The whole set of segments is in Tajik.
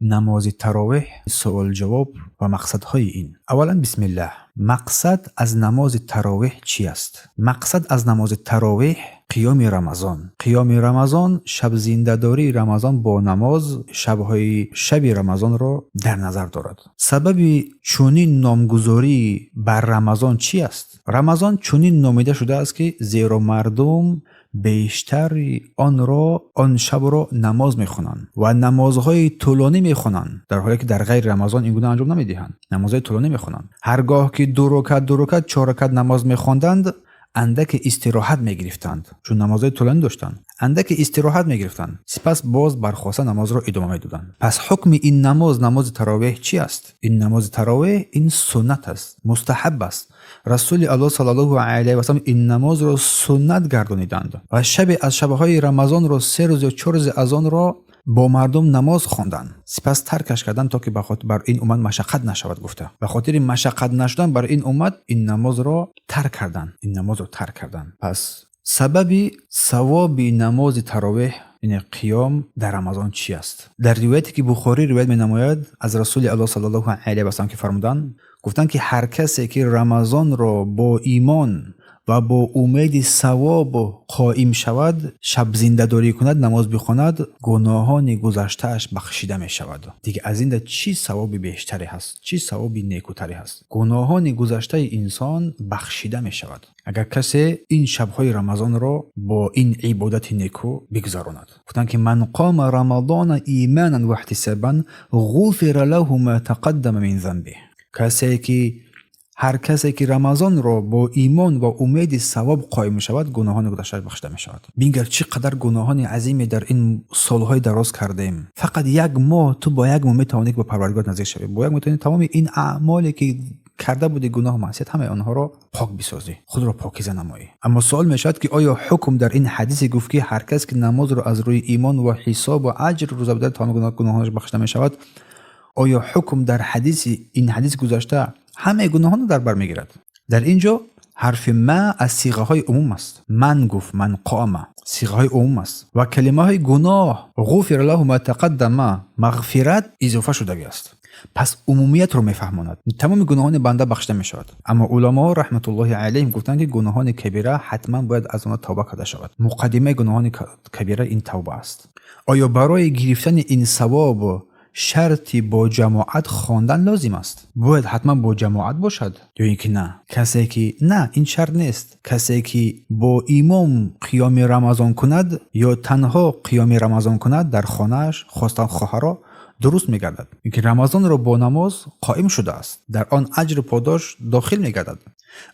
Намози таровеҳ, суол-ҷавоб ва мақсадҳои ин. Аввалан, бисмиллаҳ. Мақсад аз намози таровеҳ чӣ аст? Мақсад аз намози таровеҳ қиёми Рамазон. Қиёми Рамазон, шабзиндадории Рамазон бо намоз, шабҳои шаби Рамазонро дар назар дорад. Сабаби чунин номгузорӣ бар Рамазон чӣ аст? Рамазон чунин номида шудааст, ки зеро мардум бештари онро, он шабро намоз мехонанд ва намозҳои тӯлонӣ мехонанд, дар ҳоле ки дар ғайри Рамазон ин гуна анҷом намедиҳанд. Намозҳои тӯлонӣ мехонанд. Ҳар гоҳ ки ду рукат, ду рукат, чор ракат намоз мехонданд, андаке истироҳат мегирифтанд, чун намозҳои тӯлонӣ доштанд. Андаке истироҳат мегирифтанд. Сипас боз бархоста намозро идома медоданд. Пас ҳукми ин намоз, намози таровеҳ, чӣ аст? Ин намози таровеҳ ин суннат аст, мустаҳаб аст. Расули Аллоҳ саллаллоҳу алайҳи васаллам ин намозро суннат гардониданд ва шабе аз шабҳои Рамазонро, 3 рӯз ё 4 рӯзи аз онро бо мардум намоз хонданд. Сипас таркаш карданд, то ки бар ин уммат машаққат нашавад гуфта. Ба хотири машаққат нашудан бар ин уммат ин намозро тарк карданд. Ин намозро тарк карданд. Пас сабаби савоби намози таровеҳ, яъне қиём дар Рамазон, чӣ аст? Дар ривояте ки Бухорӣ ривоят менамояд аз Расули Аллоҳ саллаллоҳу алайҳи васаллам, ки фармуданд, гуфтанд, ки ҳар касе ки Рамазонро бо имон ва бо умеди савоб қоим шавад, шабзиндадорӣ кунад, намоз бихонад, гуноҳони гузаштааш бахшида мешавад. Дига аз инда чӣ савоби бештаре ҳаст, чӣ савоби некутаре ҳаст? Гуноҳони гузаштаи инсон бахшида мешавад, агар касе ин шабҳои Рамазонро бо ин ибодати некӯ бигузаронад. Гуфтанд, ки من قام رمضان إيمانا واحتسابا غفر له ما تقدم من ذنبه. Касе ки, ҳар касе ки Рамазонро бо имон ва умеди савоб қоим мешавад, гуноҳони гузаштааш бахшида мешавад. Бингар, чӣ қадар гуноҳони азиме дар ин солҳои дароз кардем. Фақат як моҳ, ту бо як моҳ метавонӣ ки ба Парвардигор наздик шавӣ, бо як метавонӣ тамоми ин аъмоле ки карда буди, гуноҳ, маъсият, ҳамаи онҳоро пок бисозӣ, худро покиза намоӣ. Аммо суол мешавад, ки оё ҳукм дар ин ҳадисе гуфт, ки ҳар кас ки намозро аз рӯи имон ва ҳисобу аҷр рӯза бидорад, тамоми гуноҳонаш бахшида мешавад, оё ҳукм дар ҳадиси ин ҳадис гузашта ҳамаи гуноҳонро дар бар мегирад? Дар ин ҷо ҳарфи ما аз сиғаҳои умум аст. من гуфт, من قام, сиғаҳои умум аст ва калимаҳои гуноҳ غفر له ما تقدم, мағфират изофа шудагӣ аст. Пас умумиятро мефаҳмонад, тамоми гуноҳони банда бахшида мешавад. Аммо уламоҳо раҳматуллоҳи алайҳим гуфтанд, ки гуноҳони кабира ҳатман бояд аз онҳо тавба карда шавад. Муқаддимаи гуноҳони кабира ин тавба аст. Оё барои гирифтани ин савоб шарти бо ҷамоат хондан лозим аст? Бояд ҳатман бо ҷамоат бошад ё ин ки на? Касе ки на, ин шарт нест. Касе ки бо имом қиёми Рамазон кунад ё танҳо қиёми Рамазон кунад дар хонааш, хостан хоҳаро, дуруст мегардад, ки Рамазонро бо намоз қоим шудааст, дар он аҷру подош дохил мегардад.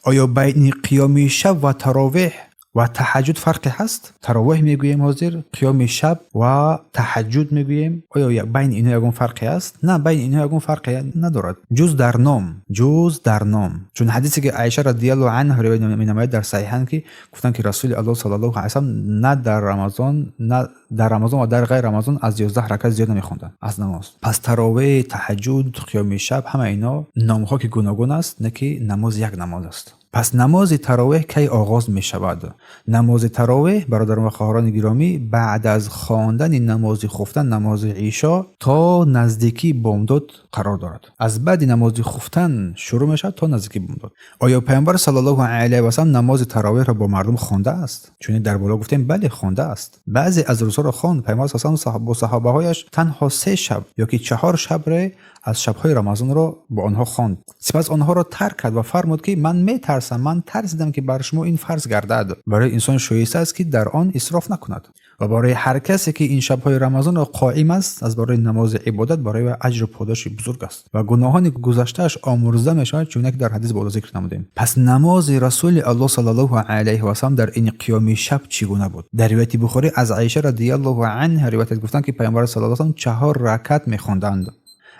Оё байни қиёми шаб ва таровеҳ ва таҳаҷҷуд фарқе ҳаст? Таровеҳ мегӯем ҳозир, қиёми шаб ва таҳаҷҷуд мегӯем. Оё байни инҳо ягон фарқе ҳаст? На, байни инҳо ягон фарқе надорад, ҷуз дар ном, ҷуз дар ном. Чун ҳадисе ки Айша радиаллоҳу анҳа ривоят менамояд дар Саҳиҳан, ки гуфтанд, ки Расули Аллоҳ саллаллоҳу алайҳи васаллам на дар Рамазон, на дар Рамазон ва дар ғайри Рамазон аз 11 ракат зиёд намехонданд аз намоз. Пас таровеҳ, таҳаҷҷуд, қиёми шаб, ҳама ино номҳо ки гуногун аст, не ки намоз як намоз аст. Пас намози таровеҳ кай оғоз мешавад? Намози таровеҳ, бародарон ва хоҳарони гиромӣ, баъд аз хондани намози хуфтан, намози ишо, то наздикии бомдод қарор дорад. Аз баъди намози хуфтан шурӯъ мешавад то наздикии бомдод. Оё Паёмбар саллаллоҳу алайҳи васаллам намози таровеҳро бо мардум хондааст? Чунин дар боло гуфтем, бале, хондааст. Баъзе аз рӯзҳоро хонд. Паёмбар саллаллоҳу бо саҳобаҳояш танҳо се шаб ё ки чаҳор шабре аз шабҳои Рамазонро бо онҳо хонд. Сипас онҳоро тарк кард ва фармуд, ки ман метарсам, ман тарсидам, ки бар шумо ин фарз гардад. Барои инсон шоиста аст, ки дар он исроф накунад ва барои ҳар касе ки ин шабҳои Рамазонро қоим аст аз барои намози ибодат, барои вай аҷру подоши бузург аст ва гуноҳони гузаштааш омӯрзда мешавад, чуне ки дар ҳадис боло зикр намудем. Пас намози Расули Аллоҳ саллаллоҳу алайҳи васаллам дар ин қиёми шаб чӣ гуна буд? Дар ривояти Бухорӣ аз Айша радиаллоҳу анҳа ривоят гуфтанд, ки Паёмбар саллаллоҳу алайҳи васаллам чаҳор ракат мехонданд.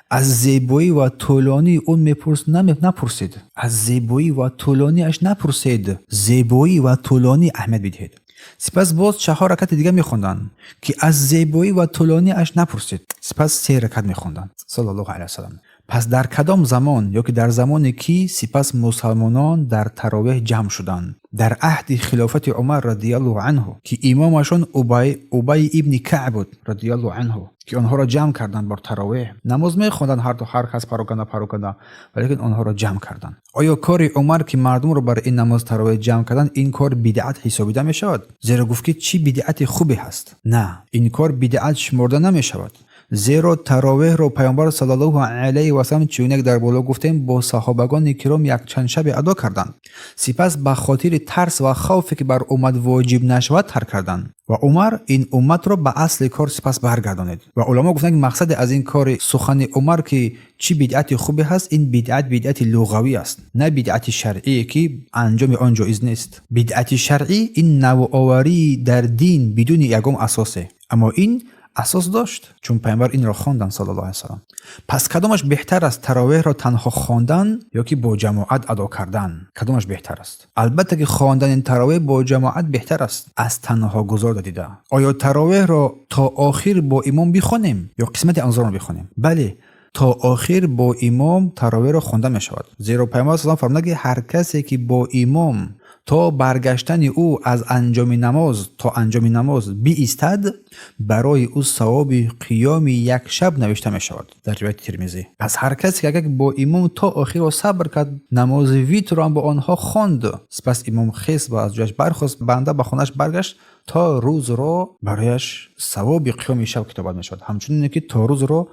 Аз зебоӣ ва тӯлонии он мепурс напурсед, аз зебоӣ ва тӯлониаш напурсед, зебоӣ ва тӯлонӣ аҳамият бидиҳед. Сипас боз чаҳор ракати дигар мехонданд, ки аз зебоӣ ва тӯлониаш напурсед. Сипас се ракат мехонданд саллаллоҳу алайҳи васаллам. Пас дар кадом замон ё ки дар замоне ки сипас мусалмонон дар таровеҳ ҷамъ шуданд? Дар аҳди хилофати Умар радиаллоҳу анҳу, ки имомашон Убай ибни Каъб буд радиаллоҳу анҳу, ки онҳоро ҷамъ карданд бар таровеҳ. Намоз мехонданд ҳар кас пароканда пароканда, валекин онҳоро ҷамъ карданд. Оё кори Умар, ки мардумро бар ин намоз таровеҳ ҷамъ карданд, ин кор бидъат ҳисобида мешавад? Зеро гуфт, ки чӣ бидъати хубе ҳаст? На, ин кор бидъат шуморда намешавад. Зеро таровеҳро Пайғамбар саллаллоҳу алайҳи васаллам, чунек дар боло гуфтем, бо саҳобагони киром якчанд шабе адо карданд. Сипас ба хотири тарс ва хавфе, ки бар уммат воҷиб нашавад, тарк карданд. Ва Умар ин умматро ба асли кор сипас баргардонид. Ва уламо гуфтанд, ки мақсади аз ин кори сухани Умар, ки чӣ бидъати хубе ҳаст, ин бидъат бидъати луғавӣ аст, на бидъати шаръие, ки анҷоми он ҷоиз нест. Бидъати шаръӣ ин навоварӣ дар дин бидуни ягон асосе. Аммо ин асос дошт, чун Пайғамбар инро хонданд саллаллоҳу алайҳи васаллам. Пас кадомаш беҳтар аст, таровеҳро танҳо хондан ё ки бо ҷамоат адо кардан? Кадомаш беҳтар аст? Албатта, ки хондани таровеҳ бо ҷамоат беҳтар аст аз танҳо гузорда дида. Оё таровеҳро то охир бо имом бихонем ё қисмати анзорро бихонем? Бале, то охир бо имом таровеҳро хонда мешавад. Зеро Пайғамбар саллаллоҳу фармуданд, ки ҳар касе ки бо имом то баргаштани ӯ аз анҷоми намоз то анҷоми намоз биистад, барои ӯ савоби қиёми як шаб навишта мешавад, дар ривояти Термизӣ. Пас ҳар касе ки агар бо имом то охирро сабр кард, намози витрро ҳам бо онҳо хонд, сипас имом хест ва аз ҷояш бархост, банда ба хонааш баргашт, то рӯзро барояш савоби қиёми шаб китобат мешавад, ҳамчунине ки то рӯзро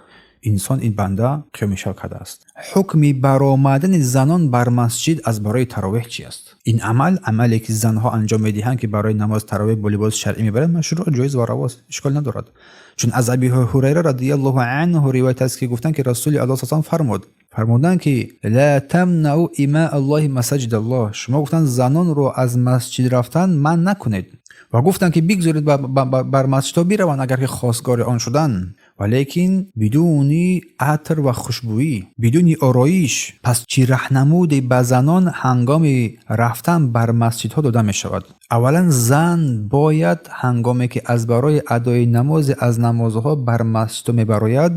инсон ин банда қиёми шаб кардааст. Ҳукми баромадани занон бар масҷид аз барои таровеҳ чи аст? Ин амал, амале ки занҳо анҷом медиҳанд, ки барои намоз таровеҳ бо либоси шаръӣ мебаранд, машрӯъ, ҷоиз ва равост, ишкол надорад. Чун аз Аби Ҳурайра радиаллоҳу анҳу ривоят аст, ки гуфтанд, ки Расули Аллоҳ саллаллоҳу фармуд, фармуданд, ки ла тамнау имаа Аллоҳи масаҷид Аллоҳ. Шумо, гуфтанд, занонро аз масҷид рафтан манъ накунед. Ва гуфтанд, ки бигзоред бар масҷидҳо бираванд, агар ки хостгори он шуданд, валекин бидуни атр ва хушбӯӣ, бидуни ороиш. Пас чӣ раҳнамуде ба занон ҳангоми рафтан бар масҷидҳо дода мешавад? Аввалан, зан бояд ҳангоме ки аз барои адои намозе аз намозҳо бар масҷидҳо мебарояд,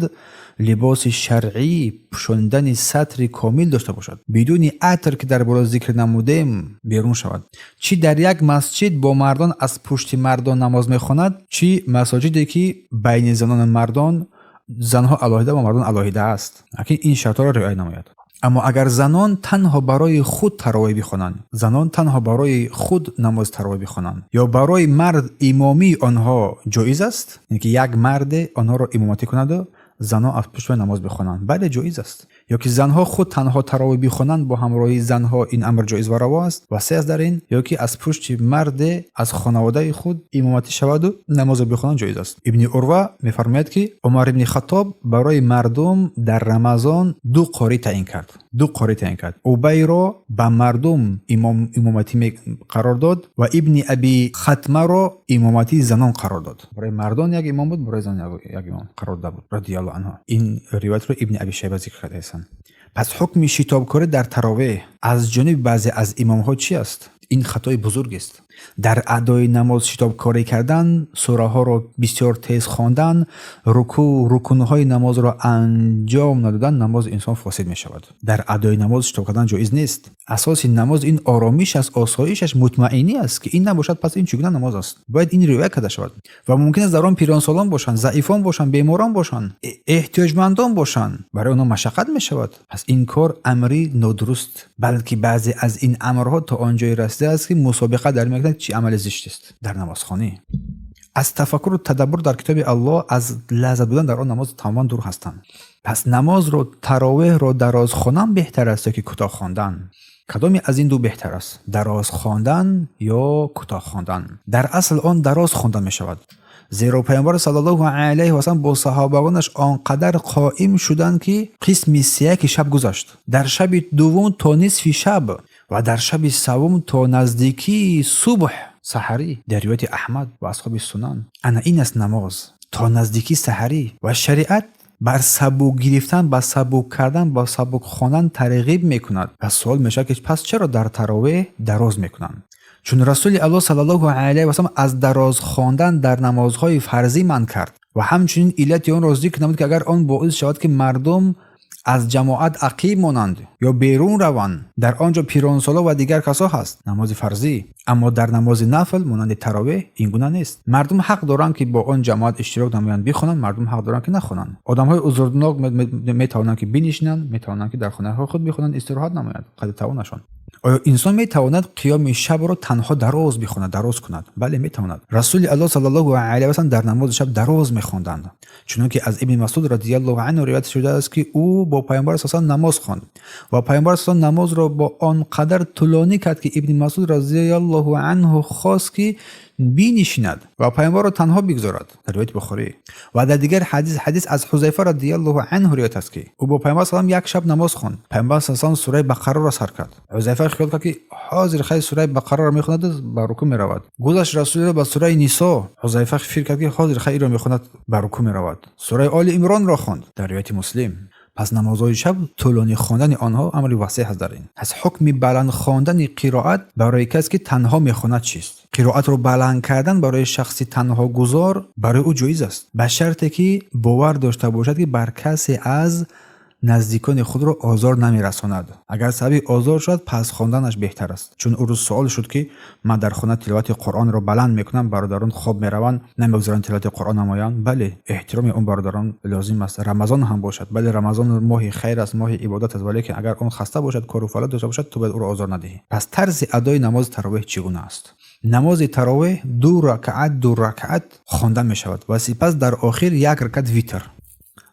либоси шаръӣ, пӯшондани сатри комил дошта бошад, бидуни атр, ки дар боло зикр намудем, берун шавад. Чӣ дар як масҷид бо мардон аз пушти мардон намоз мехонад, чӣ масоҷиде ки байни занону мардон, занҳо алоҳида ва мардон алоҳида аст, лакин ин шартҳоро риоя намояд. Аммо агар занон танҳо барои худ таровеҳ бихонанд, занон танҳо барои худ намози таровеҳ бихонанд, ё барои мард имомии онҳо ҷоиз аст, яъне ки як марде онҳоро имоматӣ кунаду занон аз пушти намоз бихонанд, бале, ҷоиз аст. Ё ки занҳо худ танҳо таровеҳ бихонанд бо ҳамроҳии занҳо, ин амр ҷоиз ва раво аст, васеъ аст дар ин. Ё ки аз пушти марде аз хонаводаи худ имоматӣ шаваду намозро бихонанд, ҷоиз аст. Ибни Урва мефармояд, ки Умар ибни Хаттоб барои мардум дар Рамазон ду қорӣ таъин кард, ду қорӣ таъин кард. Убайро ба мардум имоматӣ қарор дод ва Ибни Аби Хатмаро имоматии занон қарор дод. Барои мардон як имом буд, барои занон як имом қарор дода буд радиаллоҳу анҳу. Ин ривоятро Ибни Аби Шайба зикр кардаастанд. Пас ҳукми шитобкорӣ дар таровеҳ аз ҷониби баъзе аз имомҳо чи аст? Ин хатои бузургест. Дар адои намоз шитобкорӣ кардан, сураҳоро бисёр тез хондан, рукӯъ, рукунҳои намозро анҷом надодан, намози инсон фосид мешавад. Дар адои намоз шитоб кардан ҷоиз нест. Асоси намоз ин оромиш аст, осоиш аст, мутмаинӣ аст, ки ин набошад, пас ин чӣ гуна намоз аст? Бояд ин риоя карда шавад. Ва мумкин аст дар он пиронсолон бошанд, заифон бошанд, беморон бошанд, эҳтиёҷмандон бошанд, барои онҳо машаққат мешавад. Пас ин кор амри нодуруст, балки баъзе аз ин амрҳо то он ҷое расидааст, ки мусобиқа дар мекунад, чӣ амали зиштест дар намозхонӣ. Аз тафаккуру тадаббур дар китоби Аллоҳ, аз лаззат будан дар он намоз тамоман дур ҳастанд. Пас намозро, таровеҳро дароз хондан беҳтар аст ё ки кӯтоҳ хондан? Кадоме аз ин ду беҳтар аст, дароз хондан ё кӯтоҳ хондан? Дар асл он дароз хонда мешавад, зеро Пайғамбар саллаллоҳу алайҳи васаллам бо саҳобагонаш он қадар қоим шуданд, ки қисми сеяки шаб гузашт, дар шаби дуввум то нисфи шаб ва дар шаби саввум то наздикии субҳ, саҳарӣ, дар ривояти Аҳмад ва асҳоби сунан. Ана ин аст намоз то наздикии саҳарӣ. Ва шариат бар сабук гирифтан, ба сабук кардан, ба сабук хондан тарғиб мекунад. Пас суол мешавад, ки пас чаро дар таровеҳ дароз мекунанд? Чун Расули Аллоҳ саллаллоҳу алайҳи васаллам аз дароз хондан дар намозҳои фарзӣ манъ кард ва ҳамчунин иллати онро зикр намуд, ки агар он боис шавад, ки мардум Аз ҷамоат ақиб монанд ё берун раванд. Дар он ҷо пиронсоло ва дигар касо ҳаст. Намози фарзӣ. Аммо дар намози нафл монанди таровеҳ ин гуна нест. Мардум ҳақ доранд, ки бо он ҷамоат иштирок намоянд, бихонанд, мардум ҳақ доранд, ки нахонанд. Одамҳои узрнок метавонанд, ки бинишинанд, метавонанд, ки дар хонаҳои худ бихонанд, истироҳат намоянд қадри тавонашон. Оё инсон метавонад қиёми шабро танҳо дароз бихонад, дароз кунад? Бале, метавонад. Расули Аллоҳ саллаллоҳу алайҳи васаллам дар намози шаб дароз мехонданд. Чунон ки аз Ибни Масуд радиаллоҳу анҳу ривоят шудааст, ки ӯ бо Пайғамбар с намоз хонд ва Пайғамбар с намозро бо он қадар тӯлонӣ кард, ки Ибни Масуд радиаллоҳу анҳу хост, ки бинишинад ва Пайғамбарро танҳо бигзорад, дар ривояти Бухорӣ. Ва дар дигар ҳадис, ҳадис аз Ҳузайфа радиаллоҳу анҳу ривоят аст, ки ӯ бо Пайғамбар салам як шаб намоз хонд. Пайғамбар салам сураи Бақараро сар кард. Ҳузайфа хиёл кард, ки ҳозир хай сураи Бақараро мехонаду ба рукӯъ меравад. Гузашт Расулро ба сураи Нисо. Ҳузайфа фикр кард, ки ҳозир хай иро мехонад, ба рукӯъ меравад. Сураи Оли Имронро хонд, дар ривояти Муслим. Пас намозҳои шаб тӯлонӣ хондани онҳо амри васеъ ҳаст дар ин. Пас ҳукми баланд хондани қироат барои кас, ки танҳо мехонад, чист? Қироатро баланд кардан барои шахси танҳогузор барои ӯ ҷоиз аст, ба шарте ки бовар дошта бошад, ки бар касе аз наздикони худро озор намерасонад. Агар сабаби озор шавад, пас хонданаш беҳтар аст. Чун ӯ рӯз суол шуд, ки ман дар хона тиловати Қуръонро баланд мекунам, бародарон хоб мераванд, намегузоранд тиловати Қуръон намоянд. Бале, эҳтироми он бародарон лозим аст, Рамазон ҳам бошад. Бале, Рамазон моҳи хайр аст, моҳи ибодат аст, валекин агар он хаста бошад, кору фаъолият дошта бошад, ту бояд ӯро озор надиҳӣ. Пас тарзи адои намози таровеҳ чӣ гуна аст? Намози таровеҳ ду ракаат, ду ракаат хонда мешавад ва сипас дар охир як ракат витр.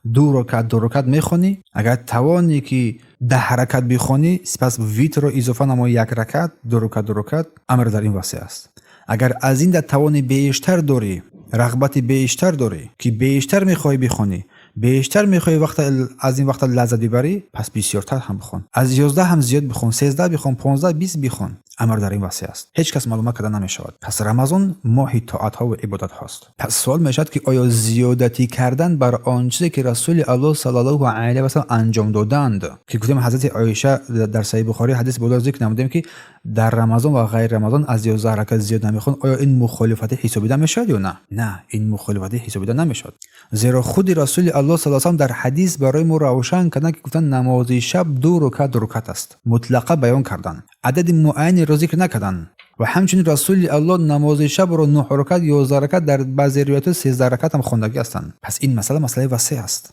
Ду ракат, ду ракат мехонӣ. Агар тавонӣ, ки 10 ракат бихонӣ, сипас витрро изофа намои, як ракат, ду ракат, ду ракат, амр дар ин васеъ аст. Агар аз ин дар тавони бештар дорӣ, рағбати бештар дорӣ, ки бештар мехоҳӣ бихонӣ, бештар мехоҳӣ вақта аз ин вақта лаззат бибарӣ, пас бисёртар ҳам бихон, аз 11 ҳам зиёд бихон, 13 бихон, 15, 20 бихон. Амр дар ин васеъ аст, ҳеҷ кас маълумот карда намешавад. Пас Рамазон моҳи тоатҳо ва ибодатҳост. Пас суол мешавад, ки оё зиёдатӣ кардан бар он чизе, ки Расули Аллоҳ саллаллоҳу алайҳи васаллам анҷом доданд, ки гуфтем, ҳазрати Оиша дар Саҳиҳи Бухорӣ ҳадиси боло зикр намудем, ки дар Рамазон ва ғайри Рамазон аз 11 ракат зиёд намехонд, оё ин мухолифатӣ ҳисобида мешавад ё на? На, ин мухолифатӣ ҳисобида намешавад, зеро худи Расули Аллоҳ саллаллоҳу алайҳи васаллам дар ҳадис барои мо равшан карданд, ки гуфтанд, намози шаб ду рукат, ду рукат аст. Мутлақа баён карданд, адади муайянеро зикр накарданд. Ва ҳамчунин Расули Аллоҳ намози шабро нӯҳ ракат, 11 ракат, дар баъзе ривоятҳо 13 ракат ҳам хондагӣ ҳастанд. Пас ин масъала масъалаи васеъ аст,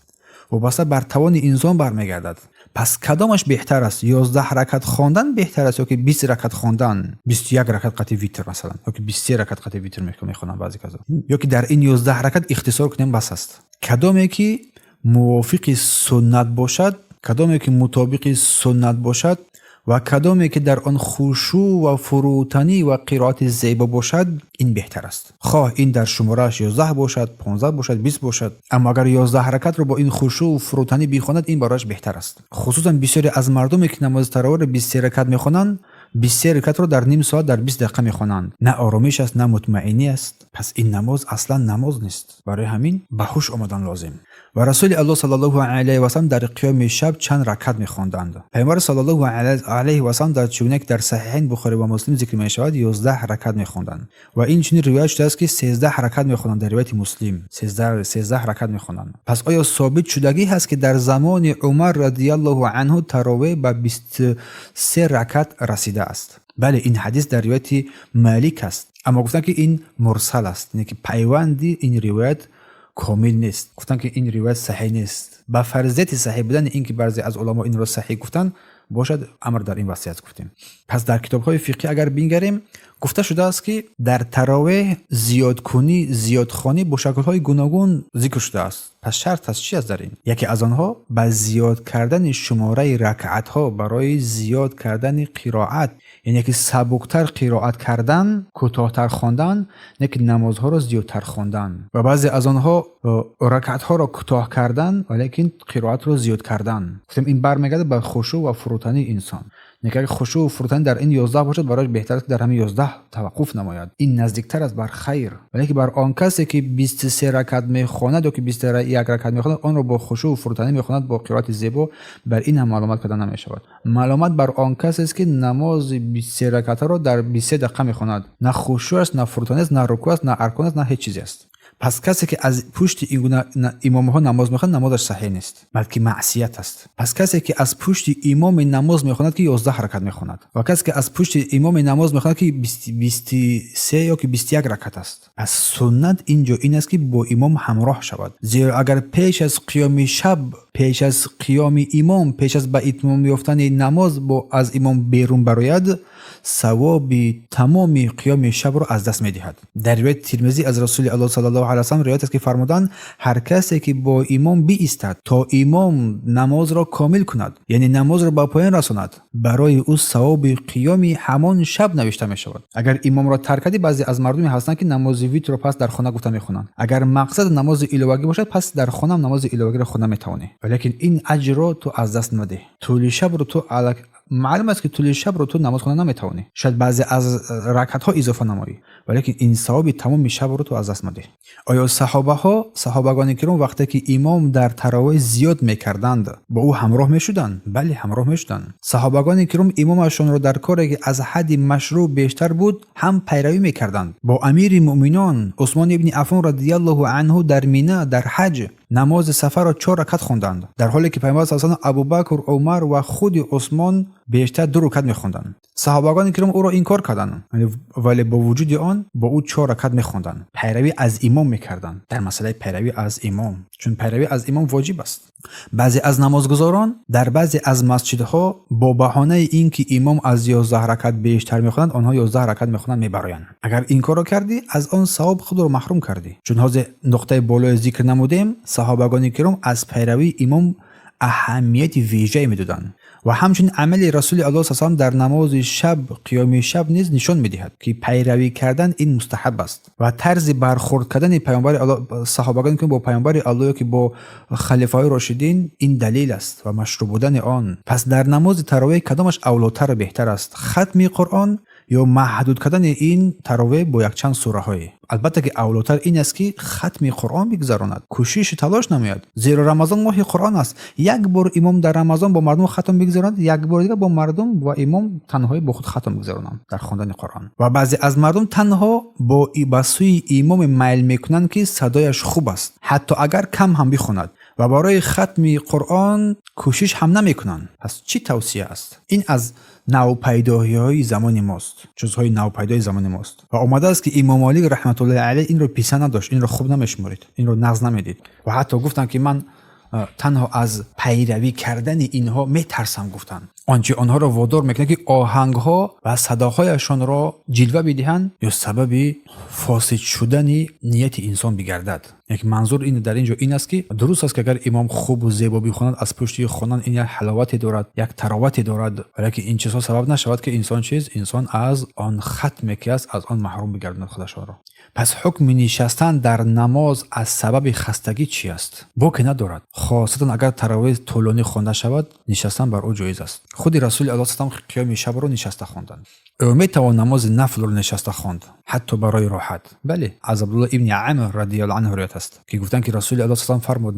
вобаста бар тавони инсон бармегардад. Пас кадомаш беҳтар аст? 11 ракат хондан беҳтар аст ё ки 20 ракат хондан, 21 ракат қати витр масалан, ё ки 23 ракат қати витр мехонанд баъзе казо, ё ки дар ин 11 ракат ихтисор кунем бас аст? Кадоме ки мувофиқи суннат бошад, кадоме ки мутобиқи суннат бошад ва кадоме ки дар он хушӯъ ва фурӯтанӣ ва қироати зебо бошад, ин беҳтар аст. Хоҳ ин дар шуморааш 11 бошад, 15 бошад, 20 бошад, аммо агар 11 ракатро бо ин хушӯъ фурӯтанӣ бихонад, ин барояш беҳтар аст. Хусусан бисёре аз мардуме, ки намози таровиҳро 23 ракат мехонанд, 23 ракатро дар ним соат, дар 20 дақиқа мехонанд. На оромиш аст, на мутмаинӣ аст. Пас ин намоз аслан намоз нест. Барои ҳамин ба ҳуш омадан лозим. Ва Расули Аллоҳ саллаллоҳу алайҳи васаллам дар қиёми шаб чанд ракат мехонданд? Пайғамбар саллаллоҳу алайҳи васаллам, дар чугуне ки дар Саҳиҳайн Бухорӣ ва Муслим зикр мешавад, 11 ракат мехонданд. Ва инчунин ривоят шудааст, ки 13 ракат мехонданд, дар ривояти Муслим 13 ракат мехонданд. Пас оё собит шудагӣ ҳаст, ки дар замони Умар радиаллоҳу анҳу таровеҳ ба 23 ракат расидааст? Бале, ин ҳадис дар ривояти Малик аст, аммо гуфтанд, ки ин мурсал аст, яъне ки пайванди ин ривоят комил нест. Гуфтанд, ки ин ривоят саҳеҳ нест. Ба фарзияти саҳеҳ будани ин, ки баъзе аз уламо инро саҳеҳ гуфтанд, бошад, амр дар ин васеъ аст, гуфтем. Пас дар китобҳои фиқҳӣ агар бингарем, гуфта шудааст, ки дар таровеҳ зиёдкунӣ, зиёдхонӣ бо шаклҳои гуногун зикр шудааст. Пас шарт аст чи аст дар ин? Яке аз онҳо ба зиёд кардани шумораи ракъатҳо барои зиёд кардани қироат, яъне ки сабуктар қироат кардан, кӯтоҳтар хондан, не ки намозҳоро зиёдтар хондан. Ва баъзе аз онҳо ракъатҳоро кӯтоҳ кардан, валекин қироатро зиёд кардан. Гуфтем, ин бармегардад ба хушӯъ ва фурӯтании инсон. Агар хушӯъ фурӯтанӣ дар ин 11 бошад, барояш беҳтар аст, ки дар ҳамин 11 таваққуф намояд. Ин наздиктар аст бар хайр. Валекин бар он касе, ки 23 ракат мехонад ё ки 21 ракат мехонад, онро бо хушӯъ фурӯтанӣ мехонад, бо қироати зебо, бар ин ҳам маълумот карда намешавад. Маълумот бар он касест, ки намози 23 ракатаро дар 23 дақиқа мехонад. На хушӯъ аст, на фурӯтанӣ аст, на рукӯъ аст, на аркон аст, на ҳеҷ чизе аст. Пас касе ки аз пушти ин гуна имомҳо намоз мехонад, намозаш саҳеҳ нест, балки маъсият аст. Пас касе ки аз пушти имоми намоз мехонад, ки 11 ракат мехонад, ва касе ки аз пушти имоми намоз мехонад, ки 23 ё ки 21 ракат аст. Пас суннат инҷо ин аст, ки бо имом ҳамроҳ шавад, зеро агар пеш аз қиёми шаб, пеш аз қиёми имом, пеш аз ба итмом ёфтани намоз бо аз имом берун барояд, савоби тамоми қиёми шабро аз даст медиҳад. Дар ривояти Тирмизӣ аз Расули Аллоҳ саллаллоҳу алайҳи васаллам ривоят аст, ки фармуданд: ҳар касе ки бо имом биистад, то имом намозро комил кунад, яъне намозро ба поён расонад, барои ӯ савоби қиёми ҳамон шаб навишта мешавад. Агар имомро тарк кардӣ, баъзе аз мардуме ҳастанд, ки намози витрро пас дар хона гуфта мехонанд. Агар мақсад намози иловагӣ бошад, пас дар хона намози иловагиро хонда метавонӣ, валекин ин аҷрро ту аз даст надеҳ. Тӯли шабро ту, маълум аст, ки тӯли шабро ту намоз хонда наметавонӣ, шояд баъзе аз ракатҳо изофа намоӣ, валекин ин савоби тамоми шабро ту аз даст мадеҳ. Оё саҳобаҳо, саҳобагони киром, вақте ки имом дар таровеҳ зиёд мекарданд, бо ӯ ҳамроҳ мешуданд? Бале, ҳамроҳ мешуданд. Саҳобагони киром имомашонро дар коре ки аз ҳадди машрӯъ бештар буд, ҳам пайравӣ мекарданд. Бо Амири муъминон Усмон ибни Аффон радиаллоҳу анҳу дар Мина дар ҳаҷ намози сафарро 4 ракат хонданд, дар ҳоле ки Пайғамбар саллаллоҳу алайҳи васаллам, Абубакр, Умар ва худи Усмон бештар 2 ракат мехонданд. Саҳобагони киром ӯро инкор карданд, вале бо вуҷуди он бо ӯ 4 ракат мехонданд. Пайравӣ аз имом мекарданд дар масъалаи пайравӣ аз имом, чун пайравӣ аз имом воҷиб аст. Баъзе аз намозгузорон дар баъзе аз масҷидҳо бо баҳонаи ин ки имом аз 11 ракат бештар мехонад, онҳо 11 ракат мехонанд, мебароянд. Агар ин корро кардӣ, аз он савоб худро маҳрум кардӣ, чун ҳозир нуқтаи болои зикр намудем, саҳобагони киром аз пайравии имом аҳамияти вижае медоданд. Ва ҳамчунин амали Расули Аллоҳ саллаллоҳу алайҳи васаллам дар намози шаб, қиёми шаб низ нишон медиҳад, ки пайравӣ кардан ин мустаҳаб аст. Ва тарзи бархӯрд кардани Пайғамбари Аллоҳ, саҳобагоне ки бо Пайғамбари Аллоҳ ё ки бо халифаҳои рошидин, ин далел аст ва машрӯъ будани он. Пас дар намози таровеҳ кадомаш авлотару беҳтар аст, хатми Қуръон ё маҳдуд кардани ин таровеҳ бо якчанд сураҳое? Албатта ки авлотар ин аст, ки хатми Қуръон бигзаронад, кӯшишу талош намояд, зеро Рамазон моҳи Қуръон аст. Як бор имом дар Рамазон бо мардум хатм бигзаронад, як бор дигар бо мардум ва имом танҳоӣ бо худ хатм бигзаронанд дар хондани Қуръон. Ва баъзе аз мардум танҳо ба сӯи имоме майл мекунанд, ки садояш хуб аст, ҳатто агар кам ҳам бихонад, ва барои хатми Қуръон кӯшиш ҳам намекунанд. Пас чӣ тавсия аст? Ин аз навпайдоиҳои замони мост, чизҳои навпайдои замони мост. Ва омадааст, ки Имом Молик раҳматуллоҳи алайҳ инро писанд надошт, инро хуб намешуморид, инро нағз намедид ва ҳатто гуфтанд, ки ман танҳо аз пайравӣ кардани инҳо метарсам, гуфтанд. Он чи онҳоро водор мекунад, ки оҳангҳо ва садоҳояшонро ҷилва бидиҳанд ё сабаби фосид шудани нияти инсон бигардад. Як манзур ин дар ин ҷо ин аст, ки дуруст аст, ки агар имом хубу зебо бихонад, аз пушти хондан ин як ҳаловате дорад, як таровате дорад, валекин ин чизҳо сабаб нашавад, ки инсон чиз, инсон аз он хатме ки аст, аз он маҳрум бигардонад худашонро. Пас ҳукми нишастан дар намоз аз сабаби хастагӣ чӣ аст? Боке надорад, хосатан агар таровеҳ тӯлонӣ хонда шавад, нишастан бар ӯ ҷоиз аст. Худи Расули Аллоҳ саллаллоҳу алайҳи васаллам қиёми шабро нишаста хонданд. Ӯ метавон намози нафлро нишаста хонд, ҳатто барои роҳат? Бале, аз Абдуллоҳ ибни Амр радиаллоҳу анҳу ривоят аст, ки гуфтанд, ки Расули Аллоҳ саллаллоҳу алайҳи васаллам фармуд: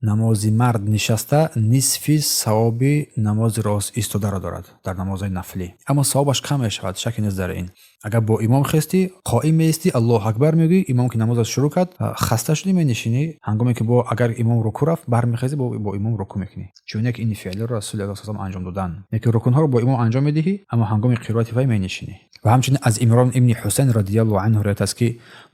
намози мард нишаста нисфи савоби намози рост истодаро дорад дар намозҳои нафлӣ, аммо савобаш кам мешавад, шаке нест дар ин. Агар бо имом хестӣ, қоим меистӣ, Аллоҳу акбар мегӯӣ, имом ки намозат шурӯъ кард, хаста шудӣ, менишинӣ. Ҳангоме ки бо агар имом рукӯъ рафт, бармехезӣ, бо имом рукӯъ мекунӣ, чуне ки ин феълро Расули Аллоҳ саллаллоҳу алайҳи васаллам анҷом доданд. Яке рукунҳоро бо имом анҷом медиҳӣ, аммо ҳангоми қироати вай менишинӣ. Ва ҳамчунин аз Имрон ибни Ҳусайн радиаллоҳу анҳу ривоят аст, ки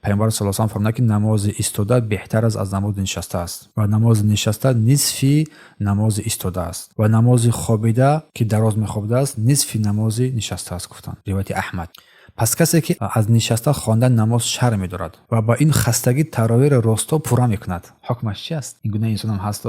Пайғамбар саллаллоҳу алайҳи васаллам фармуданд, ки намози истода беҳтар аст аз намози нишаста аст ва намози нишаста нисфи намози истода аст ва намози хобида, ки дароз мехобидааст, нисфи намози нишаста аст, гуфтанд. Ривояти Аҳмад. Пас касе ки аз нишаста хондан намоз шарм медорад ва ба ин хастагӣ таровеҳро росто пурра мекунад, ҳукмаш чи аст? Ин гуна инсонам ҳаст,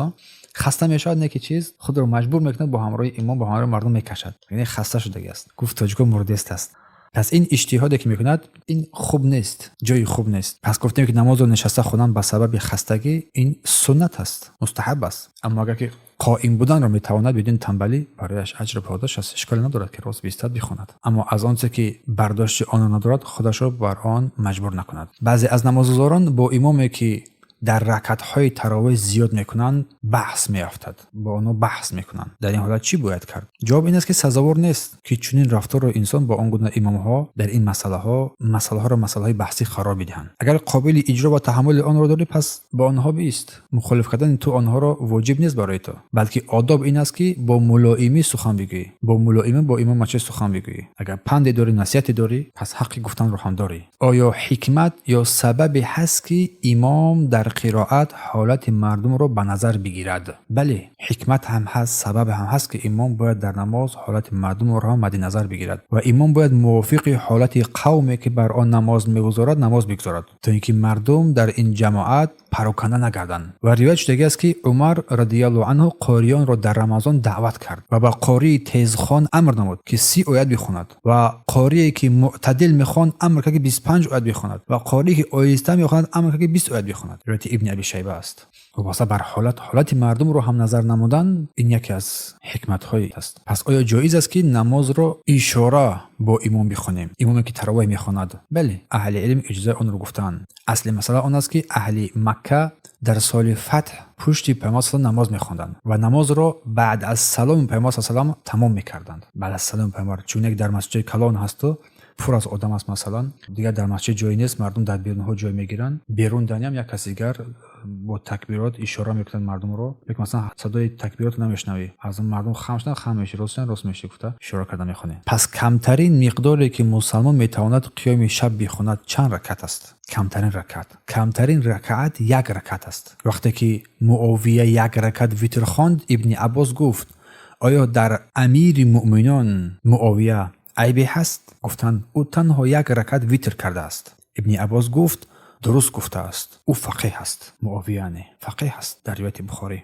хаста мешавад, не ки чиз, худро маҷбур мекунад, бо ҳамроҳи имом, бо ҳамроҳи мардум мекашад, яъне хаста шудагӣ аст, гуфт тоҷико мурдест аст. Пас ин иҷтиҳоде ки мекунад, ин хуб нест, ҷои хуб нест. Пас гуфтем, ки намозро нишаста хондан ба сабаби хастагӣ ин суннат аст, мустаҳаб аст, аммо агар ки қоим буданро метавонад бидуни танбалӣ, барояш аҷру подош аст, ишколе надорад, ки рост биистад, бихонад, аммо аз он чизе ки бардошти онро надорад, худашро бар он маҷбур накунад. Баъзе аз намозгузорон бо имоме ки дар ракъатҳои таровеҳ зиёд мекунанд, баҳс меафтад, бо онҳо баҳс мекунанд. Дар ин ҳолат чӣ бояд кард? Ҷавоб ин аст, ки сазовор нест, ки чунин рафторро инсон бо он гуна имомҳо дар ин масъалаҳоро масъалаҳои баҳсӣ қарор бидиҳанд. Агар қобили иҷро ва таҳаммули онро дорӣ, пас бо онҳо бист. Мухолиф кардани ту онҳоро воҷиб нест барои ту, балки одоб ин аст, ки бо мулоимӣ сухан бигӯӣ, бо мулоимӣ бо имом масҷид сухан бигӯӣ. Агар панде дорӣ, насиҳате дорӣ, пас ҳаққи гуфтанро ҳам дорӣ. Оё ҳикмат ё сабабе ҳаст, ки имом дар қироат ҳолати мардумро ба назар бигирад? Бале, ҳикмат ҳам ҳаст, сабаб ҳам ҳаст, ки имом бояд дар намоз ҳолати мардумро ҳам мадди назар бигирад ва имом бояд мувофиқи ҳолати қавме, ки бар он намоз мегузорад, намоз бигузорад, то ин ки мардум дар ин ҷамоат пароканда нагарданд. Ва ривоят шудагӣ аст, ки Умар радиаллоҳу анҳу қориёнро дар Рамазон даъват кард ва ба қории тезхон амр намуд, ки 30 оят бихонад, ва қорие, ки мӯътадил мехонд, амр кард, ки 25 оят бихонад, ва қорие, ки оҳиста мехонад, амр кард, ки 20 оят бихонад. Ривояти Ибни Аби Шайба аст. Вобаста бар ҳолати мардумро ҳам назар намудан, ин яке аз ҳикматҳое аст. Пас оё ҷоиз аст, ки намозро ишора бо имом бихонем, имоме ки таровеҳ мехонад? Бале, аҳли илм иҷозаи онро гуфтаанд. Асли масъала он аст, ки аҳли Макка дар соли фатҳ пушти Пайғамбар саллаллоҳу намоз мехонданд ва намозро баъд аз саломи Пайғамбар саллаллоҳу тамом мекарданд. Баъд аз саломи Пайғамбар, чун як дар масҷиди калон ҳасту пур аз одам аст, масалан, дигар дар масҷид ҷое нест, мардум дар берунҳо ҷой мегиранд. Берун даниам як кас дигар бо такбирот ишора мекунад мардумро, лекин масалан садои такбирот намешнавӣ, аз он мардум хам шудан, хам меши, рост шудан, рост меши, гуфта ишора карда мехонем. Пас камтарин миқдоре, ки мусалмон метавонад қиёми шаб бихонад, чанд ракат аст? Камтарин ракат, камтарин ракаат як ракат аст. Вақте ки Муовия як ракат витр хонд, Ибни Аббос гуфт: оё дар амири муъминон Муовия айбе ҳаст? Гуфтанд: ӯ танҳо як ракат витр кардааст. Ибни Аббос гуфт: дуруст гуфтааст, ӯ фақеҳ аст. Муовия не, фақеҳ аст, дар ривояти Бухорӣ.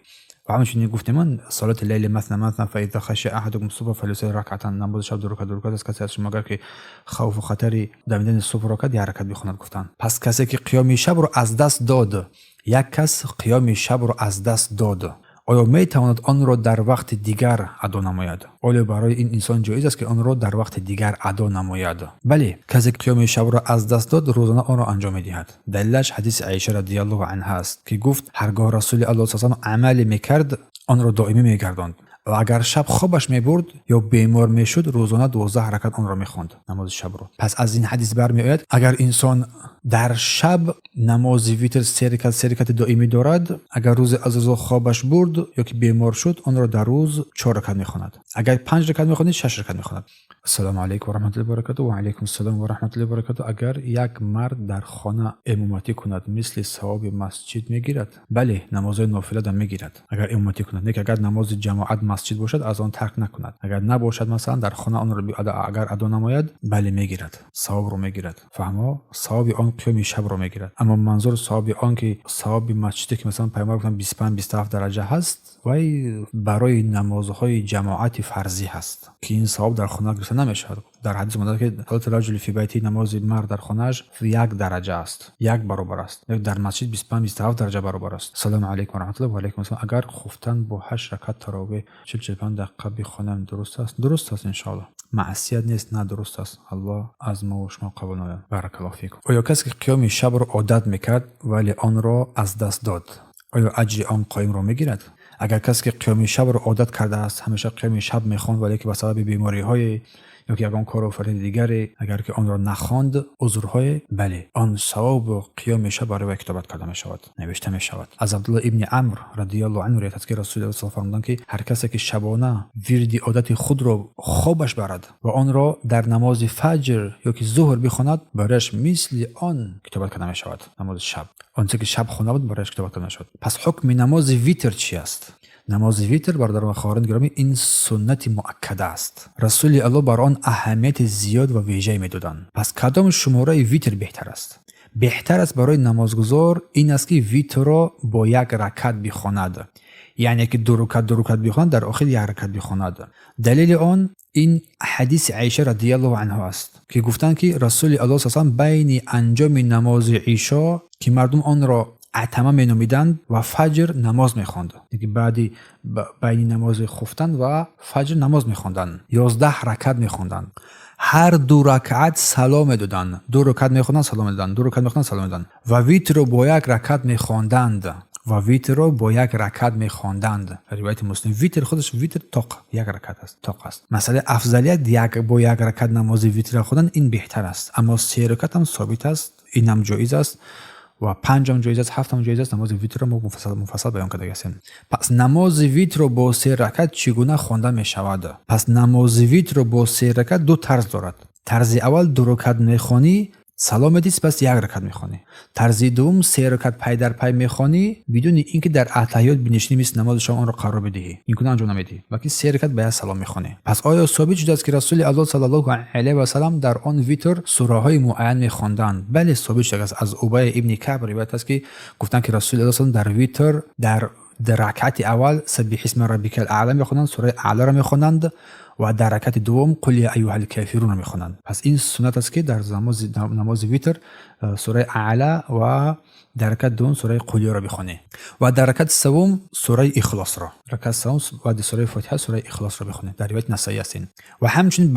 Ва ҳамчунин гуфтем ман: صلاة الليل مثنى مثنى فإذا خشي أحدكم الصبح فليصلي ركعة. Намози шаб ду ракат, ду ракат аст. Касе аз шумо агар ки хавфу хатари дамидани субҳро кард, як ракат бихонад, гуфтанд. Пас касе ки қиёми шабро аз даст дод, як кас қиёми шабро аз даст дод, оё метавонад онро дар вақти дигар адо намояд? Оё барои ин инсон ҷоиз аст, ки онро дар вақти дигар адо намояд? Бале, касе ки қиёми шабро аз даст дод, рӯзона онро анҷом медиҳад. Далилаш ҳадиси Аиша радиаллоҳу анҳа аст, ки гуфт: ҳаргоҳ Расули Аллоҳ саллаллоҳу алайҳи васаллам амале мекард, онро доимӣ мегардонд, ва агар шаб хобаш мебурд ё бемор мешуд, рӯзона 12 ракат онро мехонд, намози шабро. Пас аз ин ҳадис бармеояд, агар инсон дар шаб намози витр се ракат, се ракати доимӣ дорад, агар рӯзе аз рӯзо хобаш бурд ё ки бемор шуд, онро дар рӯз чор ракат мехонад. Агар панҷ ракат мехонид, шаш ракат мехонад. Ассалому алайкум ва раҳматуллоҳи ва баракатуҳ. Ва алайкум ассалом ва раҳматуллоҳи ва баракатуҳ. Агар як мард дар хона имоматӣ кунад, мисли савоби масҷид мегирад? Бале, намозҳои нофила да мегирад, агар имоматӣ кунад. Не ки агар намози ҷамоат масҷид бошад, аз он тарк накунад. Агар набошад, масалан, дар хона онро агар адо намояд, бале, мегирад, савобро мегирад. Фаҳмо, савоби он қиёми шабро мегирад. Аммо манзур савоби он ки савоби масҷиде, ки масалан Пайғамбар гуфтанд 25, 27 дараҷа ҳаст, вай барои намозҳои ҷамоати фарзӣ ҳаст, ки ин савоб дар хона гирифта намешавад. Дар ҳадис омада, ки صلاة الرجل في بيته, намози мард дар хонааш як дараҷа аст, як баробар аст, дар масҷид 25, 27 дараҷа баробар аст. Ассалому алайкум ва раҳматуллоҳ. Ва алайкум ассалом. Агар хуфтан бо ҳашт ракат таровеҳ 40, 45 дақиқа бихонам, дуруст аст? Дуруст аст, иншоаллоҳ, маъсият нест. На, дуруст аст. Аллоҳ аз мо ва шумо қабул намояд. Баракаллоҳу фикум. Оё касе ки қиёми шабро одат мекард, вале онро аз даст дод, оё аҷри он қоимро мегирад? Агар касе ки қиёми шабро одат кардааст, ҳамеша қиёми шаб мехонд, вале ки ба сабаби бемориҳое ё ки ягон кору фаъолияти дигаре, агар ки онро нахонд, узрҳое, бале, он савобу қиёми шаб барои вай китобат карда мешавад, навишта мешавад. Аз Абдулло ибни Амр радиаллоҳу анҳу ривоят аст, ки Расули Аллоҳ фармуданд, ки ҳар касе ки шабона вирди одати худро хобаш барад ва онро дар намози фаҷр ё ки зуҳр бихонад, барояш мисли он китобат карда мешавад. Намози шаб, онче ки шаб хонда буд, барояш китобат карда мешавад. Пас ҳукми намози витр чи аст? Намози витр, бародарон ва хоҳарони гиромӣ, ин суннати муаккада аст. Расули Аллоҳ бар он аҳамияти зиёд ва вежае медоданд. Пас кадом шумораи витр беҳтар аст? Беҳтар аст барои намозгузор ин аст, ки витрро бо як ракат бихонад, яъне ки ду рукат, ду рукат бихонад, дар охир як ракат бихонад. Далели он ин ҳадиси Аиша радиаллоҳу анҳу аст, ки гуфтанд, ки Расули Аллоҳ са салам байни анҷоми намози ишо, ки мардум онро Атама меномиданд ва фаҷр намоз мехонд. Баъди байни намози хуфтан ва фаҷр намоз мехонданд. 11 ракат мехонданд. Ҳар ду ракат салом медоданд. Ду ракат мехонданд, салом медоданд. Ду ракат мехонданд, салом медоданд. Ва витрро бо як ракат мехонданд. Ва витрро бо як ракат мехонданд. Ривояти Муслим. Витр худаш витр тоқ, як ракат аст, тоқ аст. Масъалаи афзалият як бо як ракат намози витрро хондан ин беҳтар аст. Аммо се ракат ҳам собит аст, ин ҳам ҷоиз аст ва панҷ ҳам ҷоиз аст, ҳафт ҳам ҷоиз аст. Намози витрро мо муфассал баён карда ҳастем. Пас намози витрро бо се ракат чӣ гуна хонда мешавад? Пас намози витрро бо се ракат ду тарз дорад. Тарзи аввал ду ракат мехонӣ, салом медиҳӣ, сипас як ракат мехонӣ. Тарзи дуввум се ракат пай дар пай мехонӣ, бидуни ин ки дар аттаҳиёт бинишинӣ, мисли намози шом онро қарор бидиҳӣ. Ин гуна анҷом намедиҳӣ, балки се ракат ба як салом мехонӣ. Пас оё собит шудааст, ки Расули Аллоҳ саллаллоҳу алайҳи васаллам дар он витр сураҳои муайян мехонданд? Бале, собит шудааст. Аз Убай ибни Каъб ривоят аст, ки гуфтанд, ки Расули Аллоҳ саллаллоҳу дар витр дар ракати аввал Саббиҳисма раббикал аъла мехонданд, сураи Аъларо мехонданд ва дар ракати дуввум Қул я айюҳал кафирунро мехонанд. Пас ин суннат аст, ки дар намози витр сураи Аъла ва дар ракати дуввум сураи Қулиёро бихонӣ ва дар ракати севум сураи Ихлосро. Ракати севум баъди сураи Фотиҳа сураи Ихлосро бихонӣ. Дар ривояти Насаӣ аст ин. Ва ҳамчунин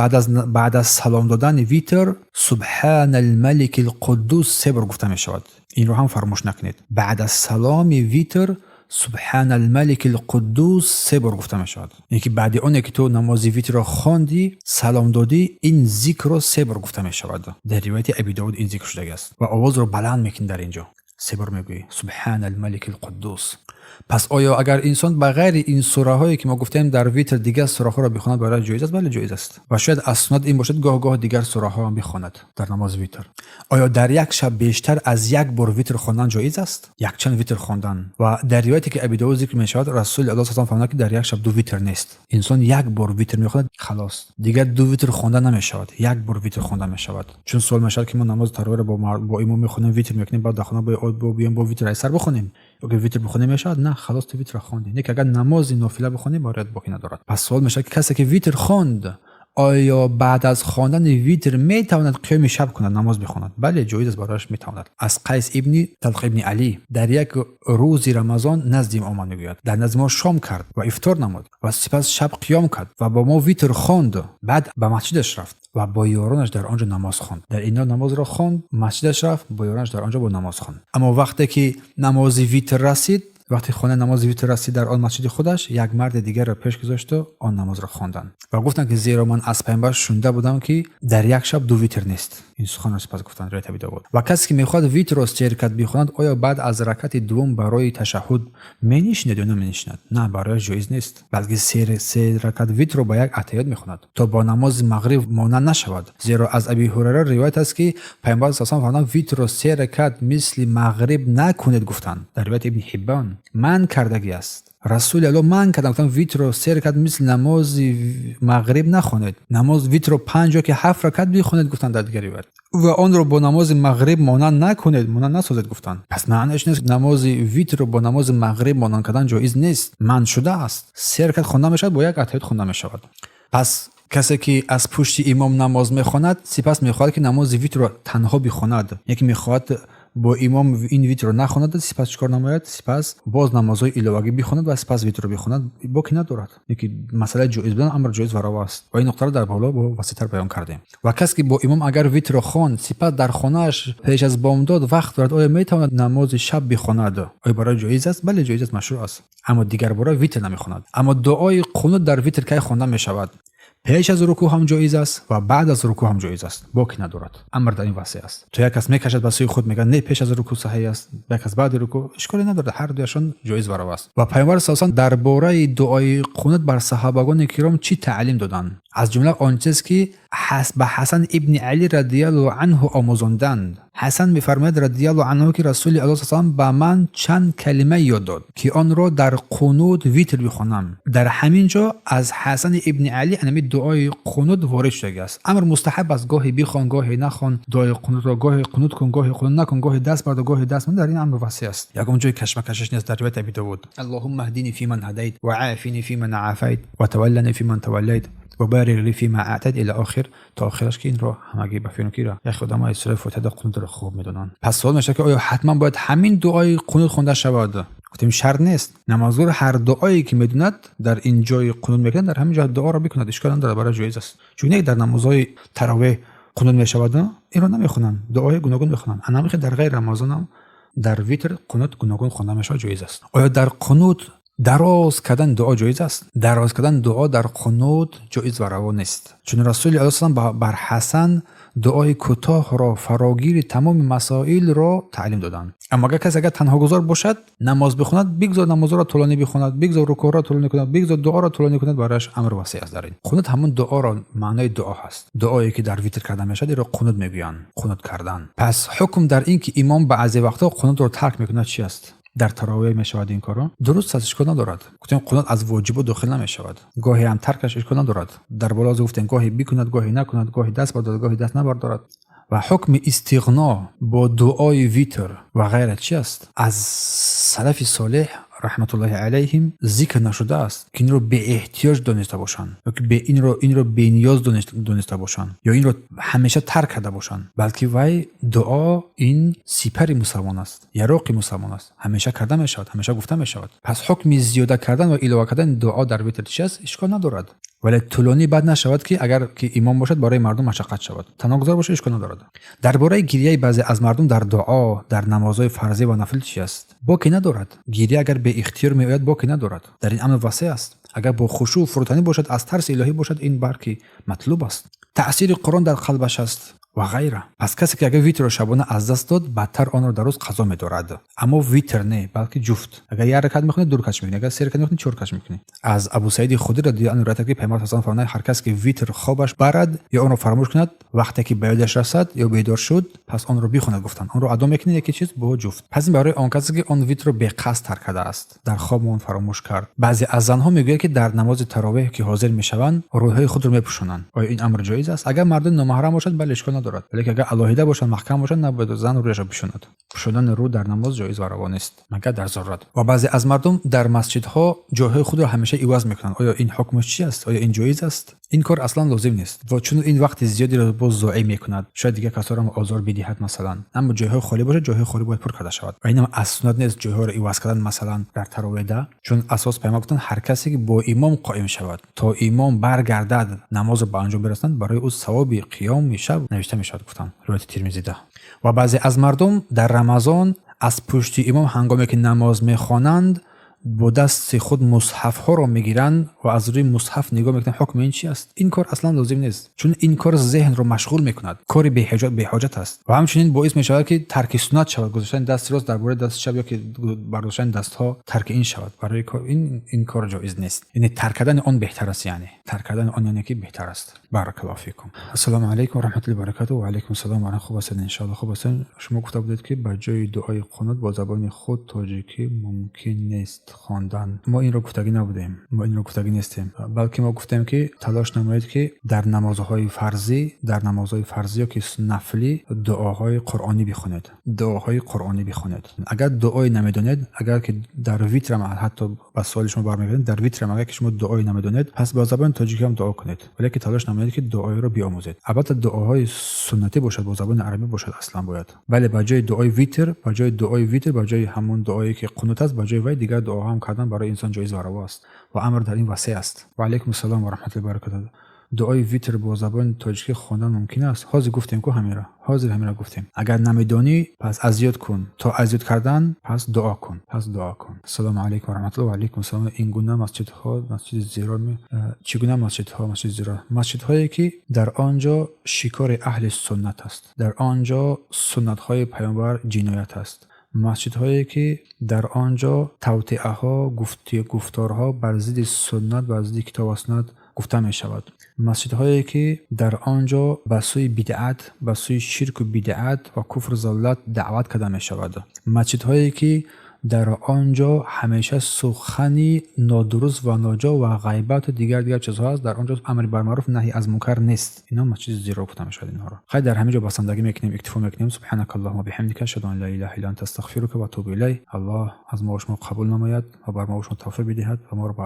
баъд аз салом додани витр Субҳанал маликил қуддус се бор гуфта мешавад. Инро ҳам фаромӯш накунед. Баъд аз саломи витр Субҳанал маликил қуддус се бор гуфта мешавад. Яъне ки баъди оне ки ту намози витрро хондӣ, салом додӣ, ин зикрро се бор гуфта мешавад. Дар ривояти Аби Довуд ин зикр шудагиаст. Ва овозро баланд мекунӣ дар инҷо. Се бор мегӯӣ Субҳанал маликил қуддус. Пас оё агар инсон ба ғайри ин сураҳое, ки мо гуфтем, дар витр дигар сураҳоро бихонад, барояш ҷоиз аст? Бале, ҷоиз аст. Ва шояд аз суннат ин бошад, гоҳ-гоҳ дигар сураҳоам бихонад дар намози витр. Оё дар як шаб бештар аз як бор витр хондан ҷоиз аст? Якчанд витр хондан. Ва дар ривояте, ки Аби Довуд зикр мешавад, Расули Аллоҳ саллаллоҳу фармуданд, ки дар як шаб ду витр нест. Инсон як бор витр мехонад, халос. Дигар ду витр хонда намешавад. Як бор витр хонда мешавад. Чун суол мешавад, ки мо намози таровиҳро бо имом мехонем, витр мекунем, баъд дар хона биёем бо витр аз сар бихонем. Ё ки витр бихонем мешавад? На, халос, ту витрро хондӣ. Не ки агар намози нофила бихонӣ, бароят боқӣ надорад. Пас суол мешавад, ки касе ки витр хонд, оё баъд аз хондани витр метавонад қиёми шаб кунад, намоз бихонад? Бале, ҷоиз аст барояш, метавонад. Аз Қайс ибни Талқ ибни Алӣ дар як рӯзи Рамазон назди мо омад, мегӯяд. Дар назди мо шом кард ва ифтор намуд ва сипас шаб қиём кард ва бо мо витр хонд. Баъд ба масҷидаш рафт ва бо ёронаш дар он ҷо намоз хонд. Дар ино намозро хонд, масҷидаш рафт, бо ёронаш дар он ҷо бо намоз хонд. Аммо вақте ки намози витр расид, вақте хонаи намози витр расид, дар он масҷиди худаш як марди дигарро пеш гузошту он намозро хонданд ва гуфтанд, ки зеро ман аз Пайғамбар шунида будам, ки дар як шаб ду витр нест. Ин суханро сипас гуфтанд, ривоят Аби Довуд. Ва касе ки мехоҳад витрро се ракат бихонад, оё баъд аз ракати дуввум барои ташаҳҳуд менишинад ё наменишинад? На, барояш ҷоиз нест, балки се ракат витрро ба як аттаҳиёт мехонад, то бо намози мағриб монанд нашавад. Зеро аз Аби Ҳурайра ривоят аст, ки Пайғамбар саллаллоҳу фармуданд: витрро се ракат мисли мағриб накунед, гуфтанд. Дар ривояти Ибни Ҳиббон манъ кардагӣ аст. Расули Аллоҳ манъ карданд, гуфтанд: витрро се ракат мисли намози мағриб нахонед. Намоз витрро панҷ ё ки ҳафт ракат бихонед, гуфтанд дар дигар ривоят. Ва онро бо намози мағриб монанд накунед, монанд насозед, гуфтанд. Пас маънояш нест, намози витрро бо намози мағриб монанд кардан ҷоиз нест, манъ шудааст. Се ракат хонда мешавад, бо як аттаҳиёт хонда мешавад. Пас касе ки аз пушти имом намоз мехонад, сипас мехоҳад, ки намози витрро танҳо бихонад, яке мехоҳад бо имом ин витрро нахонад, сипас чӣ кор намояд? Сипас боз намозҳои иловагӣ бихонад ва сипас витрро бихонад, боки надорад. Яки масъалаи ҷоиз будан амр ҷоиз ва раво аст. Ва ин нуқтаро дар боло бо васеътар баён кардем. Ва касе ки бо имом агар витрро хонд, сипас дар хонааш пеш аз бомдод вақт дорад, оё метавонад намози шаб бихонад? Оё барои ҷоиз аст? Бале, ҷоиз аст, машрӯъ аст. Аммо дигарбора витр намехонад. Аммо дуои қунут дар витр кай хонда мешавад? Пеш аз рукӯъ ҳам ҷоиз аст ва баъд аз рукӯъ ҳам ҷоиз аст, боки надорад. Амр дар ин васеъ аст. То як кас мекашад ба сӯи худ, мегӯяд: не, пеш аз рукӯъ саҳеҳ аст, як кас баъди рукӯъ, ишколе надорад, ҳар дуяшон ҷоиз ва раво аст. Ва Пайғамбар саллаллоҳу дар бораи дуои қунут бар саҳобагони киром чӣ таълим доданд? Аз ҷумла он чиз, ки ба Ҳасан ибни Алӣ радиаллоҳу анҳу омӯзонданд. Ҳасан мефармояд радиаллоҳу анҳу, ки Расули Аллоҳ саллаллоҳу ба ман чанд калима ёд дод, ки онро дар қунут витр бихонам. Дар ҳамин ҷо аз Ҳасан ибни Алӣ анами дуои қунут ворид шудагиаст. Амр мустаҳаб аст, гоҳе бихон, гоҳе нахон дуои қунутро, гоҳе қунут кун, гоҳе қунут накун, гоҳе даст бардор, гоҳе даст. Дар ин амр васеъ аст, ягон ҷои кашмакашаш нест. Дар ривояти Аби Довуд: Аллоҳумма аҳдини фиман ҳадайт ва афини фиман афайт ва таваллани фиман таваллайт. وبارك لي فيما أعطيت إلى آخر то охираш, ки инро ҳамагӣ ба фикр ки як одам аз сураи Фотиҳа қунутро хуб медонанд. Пас суол мешавад, ки оё ҳатман бояд ҳамин дуои қунут хонда шавад? Гуфтем, шарт нест. Намозгузор ҳар дуое ки медонад, дар ин ҷои қунут мекунад, дар ҳамин ҷо дуоро бикунад, ишкол надорад, барои ҷоиз аст. Чун дар намозҳои таровеҳ қунут мешавад, инро намехонанд, дуоҳои гуногун мехонанд. Анамихе дар ғайри Рамазонам дар витр қунут гуногун хонда мешавад, ҷоиз аст. Оё дар қунут дароз кардан дуо ҷоиз аст? Дароз кардан дуо дар қунут ҷоиз ва раво нест, чун Расули Аллоҳ салам бар Ҳасан дуои кӯтоҳро, фарогири тамоми масоилро таълим доданд. Аммо агар касе агар танҳогузор бошад, намоз бихонад, бигзор намозро тӯлонӣ бихонад, бигзор рукӯъро тӯлонӣ кунад, бигзор дуоро тӯлонӣ кунад, барояш амр васеъ аст. Дар ин қунут ҳамон дуоро, маънои дуо ҳаст. Дуое ки дар витр карда мешавад, инро қунут мегӯянд, қунут кардан. Пас ҳукм дар ин ки имом баъзе вақтҳо қунутро тарк мекунад, чӣ аст? Дар таровеҳ мешавад ин корро, дуруст аст, ишкол надорад. Гуфтем, қунут аз воҷибот дохил намешавад. Гоҳе ҳам таркаш ишкол надорад. Дар боло гуфтем, гоҳе бикунад, гоҳе накунад, гоҳе даст бардорад, гоҳе даст набардорад. Ва ҳукми истиғно бо дуои витр ва ғайра чӣ аст? Аз салафи солеҳ, раҳматуллоҳи алайҳим, зикр нашудааст, ки инро беэҳтиёҷ дониста бошанд ё ки инро бениёз дониста бошанд ё инро ҳамеша тарк карда бошанд, балки вай дуо ин сипари мусалмон аст, яроқи мусалмон аст, ҳамеша карда мешавад, ҳамеша гуфта мешавад. Пас ҳукми зиёда кардан ва илова кардани дуо дар витр чӣ аст? Ишкол надорад, вале тӯлонӣ бад нашавад, ки агар ки имом бошад, барои мардум машаққат шавад. Танҳогузор бошад, ишкол надорад. Дар бораи гирияи баъзе аз мардум дар дуо дар намозҳои фарзӣ ва нафл чӣ аст? Боке надорад. Гирия агар беихтиёр меояд, боке надорад, дар ин амр васеъ аст. Агар бо хушӯъ, фурӯтанӣ бошад, аз тарси илоҳӣ бошад, ин барки матлуб аст. Таъсири Қуръон дар қалбаш аст ва ғайра. Пас касе ки агар витрро шабона аз даст дод, баъдтар онро дар рӯз қазо медорад. Аммо витр не, балки ҷуфт. Агар як ракат мехонӣ, ду ракатш мекунӣ, агар се ракат мехонӣ, чор ракатш мекунӣ. Аз Абу Саиди Худри радиаллоҳу анҳу ривоят, ки Паёмбар саллаллоҳу фармуданд: ҳар кас ки витр хобаш барад ё онро фаромӯш кунад, вақте ки ба ёдаш расад ё бедор шуд, пас онро бихонад, гуфтанд. Онро адо мекунӣ яке чиз бо ҷуфт. Пас ин барои он касе ки он витрро беқасд тарк кардааст, дар хоб он фаромӯш кард. Баъзе аз занҳо мегӯяд, ки дар намози таровеҳ ки ҳозир мешаванд, рӯйҳои худро мепӯшонанд. Оё ин амр ҷоиз аст? Агар мардони номаҳрам бошад, бале, ишкол надорад. Валекин агар алоҳида бошанд, маҳкам бошанд, набояд зан рӯяшро пӯшонад. Пӯшодани рӯ дар намоз ҷоиз ва раво нест, магар дар зарурат. Ва баъзе аз мардум дар масҷидҳо ҷойҳои худро ҳамеша иваз мекунанд. Оё ин ҳукмаш чӣ аст? Оё ин ҷоиз аст? Ин кор аслан лозим нест, ва чун ин вақти зиёдеро боз зоеъ мекунад, шояд дигар касоро озор бидиҳад масалан. Аммо ҷойҳои холӣ бошад, ҷойҳои холӣ бояд пур карда шавад. Ва инам аз суннат нест, ҷойҳоро иваз кардан масалан дар таровеҳда, чун асос Паёмбар гуфтанд: ҳар касе ки бо имом қоим шавад, то имом баргардад, намозро ба анҷом бирасонад, барои ӯ савоби қиёми шаб навишта мешавад, гуфтанд. Ривояти Тирмизида. Ва баъзе аз мардум дар Рамазон аз пушти имом, ҳангоме ки намоз мехонанд, бо дасти худ мусҳафҳоро мегиранд ва аз рӯи мусҳаф нигоҳ мекунанд. Ҳукми ин чи аст? Ин кор аслан лозим нест, чун ин кор зеҳнро машғул мекунад, кори беҳоҷат аст ва ҳамчунин боис мешавад, ки тарки суннат шавад, гузоштани дасти рост дар бораи дасти чап ё ки бардоштани дастҳо, тарки ин шавад. Барои ин кор ҷоиз нест, яъне тарк кардани он беҳтар аст, яъне тарк кардани он яъне ки беҳтар аст. Баракаллоҳу фикум. Ассалому алайкум ва раҳматуллоҳи баракатуҳ. Ва алайкум ассалом. Ва хуб ҳастед, иншоалло, хуб ҳастед. Шумо гуфта будед, ки ба ҷои дуои қунут бо забони худ тоҷикӣ мумкин нест хондан. Мо инро гуфтагӣ набудем, мо инро гуфтагӣ нестем, балки мо гуфтем, ки талош намоед, ки дар намозҳои фарзӣ, дар намозҳои фарзӣ ё ки нафлӣ дуоҳои қуръонӣ бихонед, дуоҳои қуръонӣ бихонед. Агар дуое намедонед, агар ки дар витрам, ҳатто ба суоли шумо бармегардем, дар витрам агар ки шумо дуое намедонед, пас бо забони тоҷикӣ ҳам дуо кунед, валеки талош намоед, ки дуоеро биомӯзед. Албатта, дуоҳои суннатӣ бошад, бо забони арабӣ бошад аслан бояд. Бале, ба ҷои дуои витр, ба ҷои дуои витр, ба ҷои ҳамон дуое ки қунут аст, ба ҷои вай дигар дуоҳо ҳам кардан барои инсон ҷоиз ва раво аст ва амр дар ин васеъ аст. Ва алайкум ассалом ва раҳматуллоҳи баракатуҳ. Дуои витр бо забони тоҷикӣ хондан мумкин аст? Ҳозир гуфтем ку ҳаминро, ҳозир ҳаминро гуфтем. Агар намедонӣ, пас аз ёд кун, то аз ёд кардан пас дуо кун, пас дуо кун. Ассалому алайкум ва раҳматуллоҳ. Ва алайкум ассалом. Ин гуна масҷидҳо масҷиди зирор? Чӣ гуна масҷидҳо масҷиди зирор? Масҷидҳое ки дар он ҷо шикори аҳли суннат аст, дар он ҷо суннатҳои Паёмбар ҷиноят аст, масҷидҳое ки дар он ҷо тавтиаҳо, гуфторҳо бар зидди суннат, бар зидди китобу суннат гуфта мешавад, масҷидҳое ки дар он ҷо ба сӯи бидъат, ба сӯи ширку бидъат ва куфру залолат даъват карда мешавад, масҷидҳое ки Дар он ҷо ҳамеша сухани нодуруст ва ноҷо ва ғайбату дигар дигар чизҳо аст. Дар он ҷо амри бар маъруф, наҳи аз мункар нест. Ино масҷиди зирор гуфта мешавад инҳоро. Хайр, дар ҳамин ҷо басандагӣ мекунем, иктифо мекунем. سبحانك اللهم وبحمدك، أشهد أن لا إله إلا أنت، أستغفرك وأتوب إليك. Аллоҳ аз мо шумо қабул намояд ва бар мо шумо тавфиқ бидиҳад ва моро бо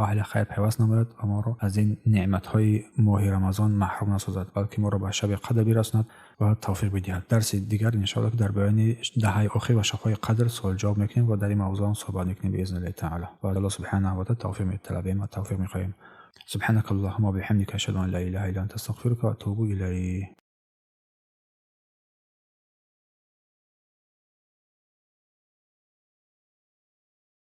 аҳли хайр пайваст намояд ва моро аз ин неъматҳои моҳи Рамазон маҳрум насозад, балки моро ба шаби қадр бирасонад ва тавфиқ бидиҳад. Дарси дигар, иншоалло, ки дар баёни даҳаи охир ва шабҳои қадр суол ҷавоб мекунем ва дар ин мавзӯъ ҳам суҳбат мекунем بإذن الله تعالى. Ва Аллоҳ سبحانه وتعالى тавфиқ металабем ва тавфиқ мехоҳем. سبحانك اللهم وبحمدك، أشهد أن لا إله إلا أنت، أستغفرك وأتوب إليك.